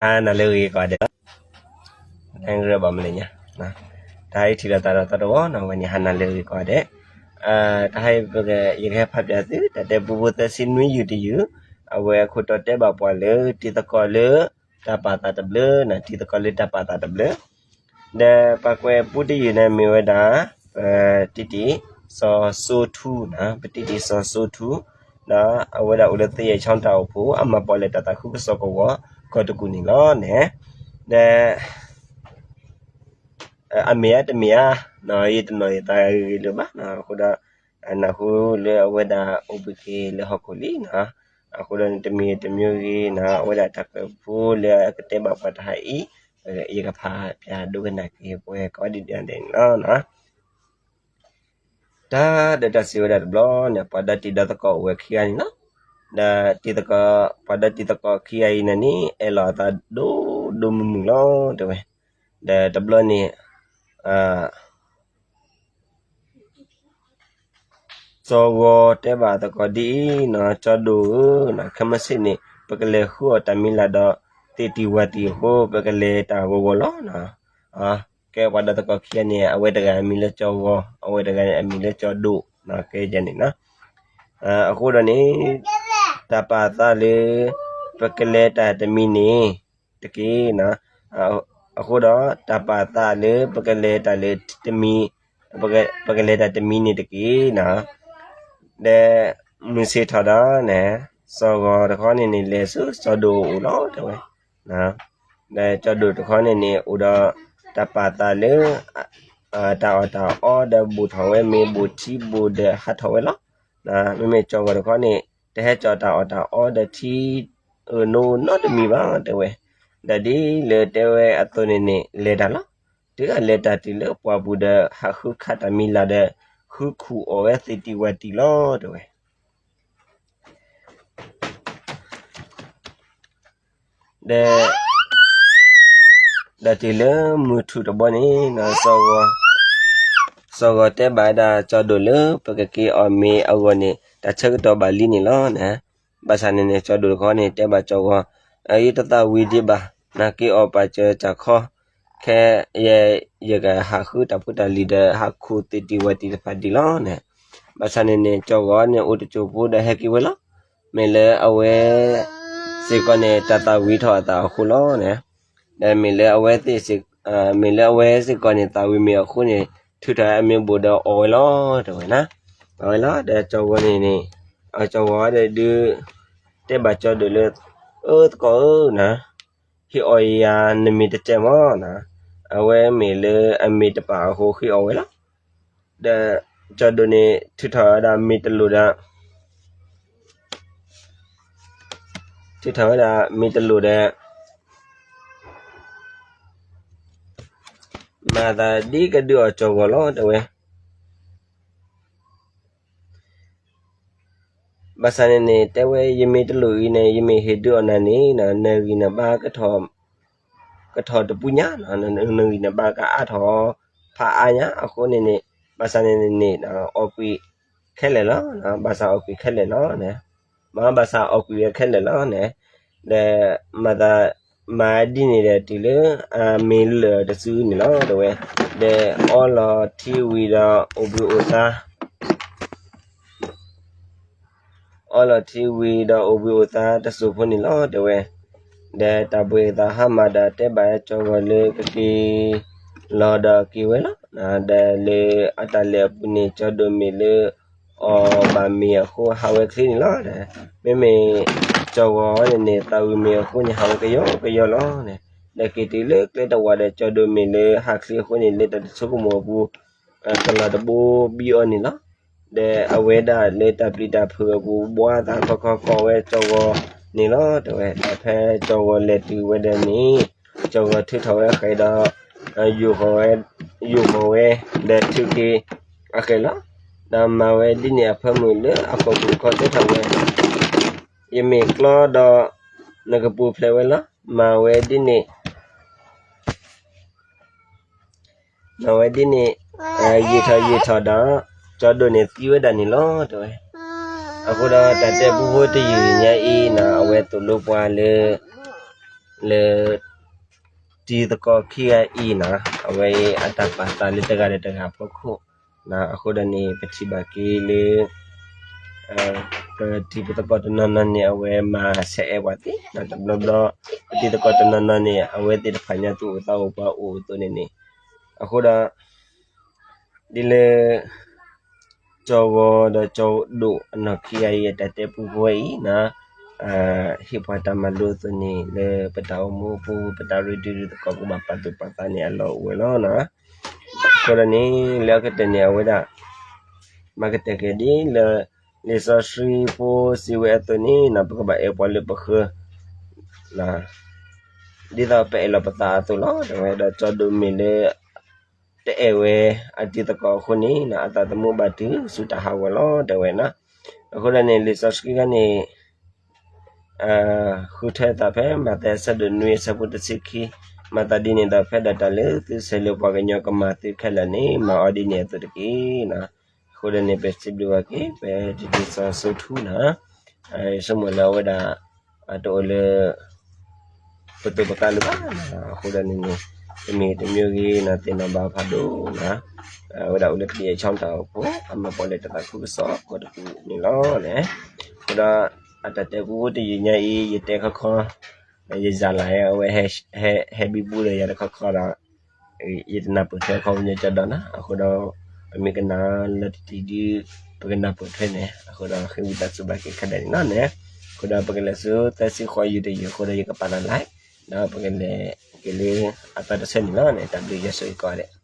ဟါနၤလၢအဂ့ၤကိးဂၤဒဲးလီၤ. တၢ်ဂ့ၢ်ဘၣ်မနုၤလဲၣ်ညါ, တၢ်အံၤထံၣ်လိာ်သးဒီးသီတဝီနီၤ, ဝဲန့ၣ်ဟါနၤလၢအဂ့ၤကိးဂၤဒဲး. တၢ်ဟါအံၤ ယကဟဲဖးပၠးသု တၢ်တဲပူဖိသၢဆံနွံယုၢ်တယုၢ်, အဝဲအခိၣ်တီတဲဘၣ်ပှၤလၢ တံၤသကိးလၢတၢ်ပာ်သးတဘျၢ, တံၤသကိးလၢတၢ်ပာ်သးတဘျၢ. ဒီးပှၤကွဲးပူတယုၢ်န့ၣ်မ့ၢ်ဝဲဒၣ် ပတံၢ်တံၢ်စီၤစိထူ, ပတံၢ်တံၢ်စီၤစိထူ, ဒီးအဝဲဒၣ်အိၣ်လၢသယဲၢ်ချီတၢ်အိၣ်ဖှိၣ် အမၤပီၣ်လဲၣ်တၢ်သးခုကစီၣ်ကဝီၤ ကီၢ်တကူၣ်န့ၣ်လီၤန့ၣ်. ဒီး အမ့ၢ်ဧါတမ့ၢ်ဧါ, ယတနီၣ်ယသးဂ့ၤဂ့ၤလၢၤဘၣ်, အဃိဒီး နၢ်ဟူလၢအဝဲဒၣ်အိၣ်ဘှံးက့ၤလၢဟီၣ်ခိၣ်လံနီၤ, အဃိဒီးတမံၤတမံၤဂ့ၤနီၤ, အဝဲဒၣ်တၢ်ကွဲးပူလၢအကတဲဘၣ်ပှၤတဟါအံၤ, ယကဖးပၠးဒိကနၣ်က့ၤပှၤကိးဂၤဒဲးန့ၣ်လီၤ. တၢ်ဒီးတၢ်စံးဝဲဒၣ်တဘျီန့ၣ် ပှၤဒီတံၤဒီသကိးအိၣ်ဝဲခံဂၤန့ၣ်လီၤ. ဒီးတံၤသကိး, ပှၤဒီတံၤသကိးခံဂၤအံၤန့ၣ်န့ၣ် အဲၣ်လီၤအသးဒိၣ်ဒိၣ်မုၢ်မုၢ်လီၤ တဲဝဲ. ဒီးတဘျီန့ၣ် စီၤဂီၤတဲဘၣ်သကိးဒ်အံၤနီၤ, ကၠီဒိၣ်ဧၢ, ခဲမုၢ်ဆ့ၣ်န့ၣ် ပကလဲၤဃုအီၣ်တၢ်မံၤလၢ်ဒီး သ့ၣ်တံၢ်ဝၣ်တံၢ်အဃိ ပကလဲၤတၢ်ဂီၤဂီၤလီၤ. ကဲပှၤဒီသကိးခံဂၤန့ၣ် အဝဲတဂၤအမံၤလၢကၠီဂီၤ, အဝဲတဂၤန့ၣ်အမံၤလၢကၠီဒိၣ်, ကဲယဲန့ၣ်နီၤ. အဃိဒီးန့ၣ် တၢ်ပာ်သးလၢ ပကလဲၤတၢ်တမံၤန့ၣ်တက့ၢ်. အဃိဒီးတၢ်ပာ်သးလၢပကလဲၤတၢ်လၢတမံၤ, ပကလဲၤတၢ်တမံၤန့ၣ်တက့ၢ်နီၤ. ဒီးမုၢ်ဆ့ၣ်ထီၣ်ဒီးန့ၣ် စီၤဂီၤတခီန့ၣ်န့ၣ် လဲၤဆူကၠီဒိၣ်အအိၣ်လီၤ တဲဝဲ. ဒီးကၠီဒိၣ်တခီန့ၣ်န့ၣ် အိၣ်ဒီးတၢ်ပာ်သးလၢ တၢ်အီၣ်တၢ်အီဒီး ဘူးထီၣ်ဝဲမ့ၤဘူးထံဘူးဒီးဟးထီၣ်ဝဲလီၤ. မ့မ့ၢ်ကၠီဂီၤတခီန့ၣ် တဟဲကၠီတၢ်အီၣ်တၢ်အီဒီးထံ အၢၣ်နီတမံၤဘၣ် တဲဝဲ. ဒီးဒ်လၢတဲဝဲအသိးန့ၣ်န့ၣ် လဲၤတၢ်လီၤ. တုၤအလဲၤတၢ်တုၤလၢပှၢ်ပူၤဒီး ဟးဃုခးတၢ်မံၤလၢ်ဒီး ဃုခူၣ်အီၣ်ဝဲသ့ၣ်တံၢ်ဝၣ်တံၢ်လီၤ တဲဝဲ. ဒီး ဒီးတုၤလၢမုၢ်ထူၣ်တဘီန့ၣ် စီၤဂီၤတဲဘၣ်ဒၣ်ကၠီဒိၣ်လၢ ပကက့ၤအီၣ်မ့ၤအဂီၢ်န့ၣ် တၢ်ဆၢကတီၢ်ဘၣ်လံန့ၣ်လီၤ. ဘၣ်ဆၣ်န့ၣ်န့ၣ် ကၠီဒိၣ်တခီန့ၣ် တဲဘၣ်ကၠီဂီၤ, ယတသးဝံၤဒံးဘၣ်, နက့ၤအီၣ်ပာ်စၢၤတၢ်ခီ, ခဲယဲ ယကဟးဃုတၢ်ဖိတၢ်လံၤဒီး ဟးခူၣ်သ့ၣ်တံၢ်ဝၣ်တံၢ်တဖၣ်ဒံးလီၤန့ၣ်. ဘၣ်ဆၣ်န့ၣ်န့ၣ် ကၠီဂီၤန့ၣ် အိၣ်တစိၢ်ဖိဒီးဟဲက့ၤဝဲလီၤ. မ့ၢ်လၢအဝဲစ့ၢ်ကီးန့ၣ် တၢ်သးဝံၤထီၣ်အသးအဃိလီၤန့ၣ်. ဒီးမ့ၢ်လၢအဝဲသ့ၣ်စ့ၢ်, မ့ၢ်လၢအဝဲစ့ၢ်ကီးန့ၣ်သးဝံၤမ့ၤအဃိန့ၣ် ထုးထီၣ်အမ့ၤဘူးဒီးအီၣ်ဝဲလီၤ တဲဝဲနၤ. အီၣ်ဝဲလီၤ ဒီးကၠီဂီၤန့ၣ်န့ၣ်, ကၠီဂီၤဒီးဒုး တဲဘၣ်ကၠီဒိၣ်လၢ အၢသကိးဧၢနၤ, ဟ့ၣ်အီၣ်ယၤနမ့ၤတစဲးမၢ်နၤ. အဝဲမ့ၢ်လၢအမ့ၤတပာ်အဃိ ဟ့ၣ်အီၣ်ဝဲလီၤ. ဒီးကၠီဒိၣ်န့ၣ် ထုးထီၣ်ဝဲဒၣ်မ့ၤတလိၣ်ဒီး ထုးထီၣ်ဝဲဒၣ်မ့ၤတလိၣ်ဒီး မၤသးဒ်ကဒုးအီၣ်ကၠီဂီၤလီၤ တဲဝဲ. ဘၣ်ဆၣ်န့ၣ်န့ၣ် တဲဝဲ ယမ့ၤတလိၣ်အံၤန့ၣ် ယမ့ၢ်ဟ့ၣ်ဒုးအီၣ်နၤန့ၣ် နဂံၢ်နဘါ ကထီၣ်တပူၤညါ, နဂံၢ်နဘါကအါထီၣ်ဖးအါညါအဃိန့ၣ်န့ၣ်, ဘၣ်ဆၣ်န့ၣ်န့ၣ် အီၣ်ကွံာ်ခဲလၢာ်လီၤ. ဘၣ်ဆၣ်အီၣ်ကွံာ်ခဲလၢာ်လီၤန့ၣ်, မ့ၢ်ဘၣ်ဆၣ်အီၣ်ကွံာ်ဝဲခဲလၢာ်လီၤန့ၣ်, ဒီးမၤသး မၤဒ်န့ၣ်ဒီးတုၤလၢအမ့ၤလၢာ်တစုန့ၣ်လီၤ တဲဝဲ. ဒီးအီလီၤထံဝံၤဒီးအိၣ်ဘှံးအိၣ်သါ အီလီၤထံဝံၤဒီးအိၣ်ဘှံးအိၣ်သါတစိၢ်ဖိန့ၣ်လီၤ တဲဝဲ. ဒီးတၢ်ဘှံးသးဟါမၢ်ဒီးတဲဘၣ်ကၠီဂီၤလၢကက့ၤလီၤဒီးက့ၤဝဲလီၤ. ဒီးလၢအတၢ်လဲၤအပူၤန့ၣ် ကၠီဒိၣ်မ့ၢ်လၢ အီၣ်ဘၣ်မ့ၤအဃိဟးဝဲချ့န့ၣ်လီၤ. မ့မ့ၢ်ကၠီဂီၤန့ၣ်န့ၣ် သးဝံၤမ့ၤအဃိန့ၣ် ဟးဝဲကယီကယီလီၤန့ၣ်. ဒီးက့ၤတုၤလၢကျဲတဝာ်ဒီးကၠီဒိၣ်မ့ၢ်လၢဟးချ့အဃိန့ၣ် လၢတၢ်တဆိကမိၣ်အပူၤ ကလီၤတဘိဘံအီၤန့ၣ်လီၤ. ဒီးအဝဲဒၣ်လၢတၢ်ပျံၤတၢ်ဖုးအပူၤ ဘှါသးခီခီကိးဝဲကၠီဂီၤန့ၣ်လီၤ တဲဝဲ. ဒီးဖဲကၠီဂီၤလဲၤတုၤဝဲဒၣ်န့ၣ် ကၠီဂီၤထုးထီၣ်ဝဲအဃဲးဒီး ယူာ်ဃီၤဝဲ ယူာ်ဃီၤဝဲ ဒီးထုးက့ၤအဃဲးလီၤ. ဒီးမၤဝဲဒ်န့ၣ်အဖၢမုၢ်လၢအကီၢ်ပူၤတခီတဲထီၣ်ဝဲ, ယမ့ၢ်ကျီဒီး နကပူၤဖျဲးဝဲလီၤ. မၤဝဲဒ်န့ၣ် မၤဝဲဒ်န့ၣ် ယံာ်ထီၣ်ယံာ်ထီၣ်ဒီး ကၠီဒိၣ်န့ၣ်သံဝဲဒၣ်န့ၣ်လီၤ တဲဝဲ. အဃိဒီးတၢ်တဲပူဖိတယုၢ်ညါအံၤန့ၣ် အဝဲသိၣ်လိပှၤလၢ လၢ တံၤသကိးခံဂၤအံၤနီၤ အဝဲအံၤအတၢ်ပာ်သးလၢတဂၤဒီးတဂၤအဖီခိၣ်, အဃိဒီးန့ၣ် ပထံၣ်ဘၣ်က့ၤလၢ ပတံၤသကိးတနီၤနီၤန့ၣ် အဝဲမၤဆဲးအဲၣ်ပှၤသ့, တဘျီဘျီ ပတံၤသကိးတနီၤနီၤန့ၣ် အဝဲသ့ၣ်တဖၣ်ညါသူၣ်အိၣ်သးအိၣ်ပှၤအိၣ်အသိးန့ၣ်န့ၣ်, အဃိဒီး ဒ်လၢ ကၠီဂီၤဒီးကၠီဒိၣ်အနီၢ်ခံဂၤအံၤ အတၢ်တဲပူဖိဝဲအံၤနီၤ, ဟ့ၣ်ပှၤတၢ်မၤလိအသိးန့ၣ် လၢပတၢ်အိၣ်မူအပူၤ ပတၢ်ရ့ဒုးရ့သကိး ပကဘၣ်ပာ်သူၣ်ပာ်သးန့ၣ် အလီၢ်အိၣ်ဝဲလီၤနီၤ. အဃိဒီးန့ၣ် လၢအကတၢၢ်န့ၣ် အဝဲဒၣ် မၤကတၢၢ်က့ၤဒ်လၢ လံာ်စီဆှံဖိစံးဝဲအသိးန့ၣ်နီၤ ပကဘၣ်အဲၣ်ပှၤလၢပဃၢၤ ဒ်သိးပအဲၣ်လီၤပသးအသိးလီၤ. တဲဝဲဒီး ကၠီဒိၣ်မ့ၢ်လၢ တအဲၣ်ဝဲအတံၤသကိးအဃိန့ၣ် အသးသမူဘၣ်တုၤဆူတၢ်ဟးဂီၤလီၤ တဲဝဲနီၤ. အဃိဒီးန့ၣ် လံာ်စီဆှံခါန့ၣ် ဃုထၢသးဖဲ မးသဲအဆၢဒိၣ်နွံအဆၢဖိတဆံခံ, မၤသးဒ်န့ၣ်ဒီး ဖဲဒၣ်တၢ်လၢသုဆဲးလၢပှၤကညီကမၤသုခဲလၢာ်န့ၣ် မၤအီၤဒ်န့ၣ်အသိးတက့ၢ်နီၤ. အဃိဒီးန့ၣ် ပစံးဘျုးဘၣ်က့ၤ ပတံၤသကိးစီၤစိထူနီၤ, ဆိကမိၣ်လၢအဝဲဒၣ် အတအိၣ်လၢ ပသိးပကျါလၢၤဘၣ်နီၤ. အဃိဒီးန့ၣ်န့ၣ် တမံၤတမံၤဂ့ၤနီၤ သ့ၣ်နီၣ်ဘၣ်ဖးဒိၣ်နီၤ, အဝဲဒၣ်အိၣ်လၢကယဲၢ်ဆီတၢ်အိၣ်ဖှိၣ် အမၤပီၣ်လဲၣ်တၢ်သးခုကစီၣ်ကိးတပူၤန့ၣ်လီၤန့ၣ်. အဃိဒီး အတၢ်တဲပူဖိတယုၢ်ညါအံၤ ယတဲခီခီ ယစၢ်လၢ်အဝဲ ဟဲဘံဘူဒီးယၤတခီခီဒီး ယတနၢ်ပၢၢ်ထွဲခီပညီကဒီးနီၤ. အဃိဒီး ပမ့ၢ်ကနၣ်လၢတထံၣ်ဒု ပကနၢ်ပၢၢ်ထွဲန့ၣ် အဃိဒီးဃ့ဝံသးစူၤဘၣ်က့ၤခဲဒၣ်န့ၣ်လီၤန့ၣ်. အဃိဒီးပကလဲၤဆူသၢဆံဃိးယုၢ်တယုၢ်အဃိဒီး ယကပာ်လီၤလၢ် ဒီးပကလဲၤက့ၤလၢအသီတဆၢန့ၣ်လီၤန့ၣ်. တၢ်ဘျုးယွၤဆိၣ်ဂ့ၤကိးဂၤဒဲး.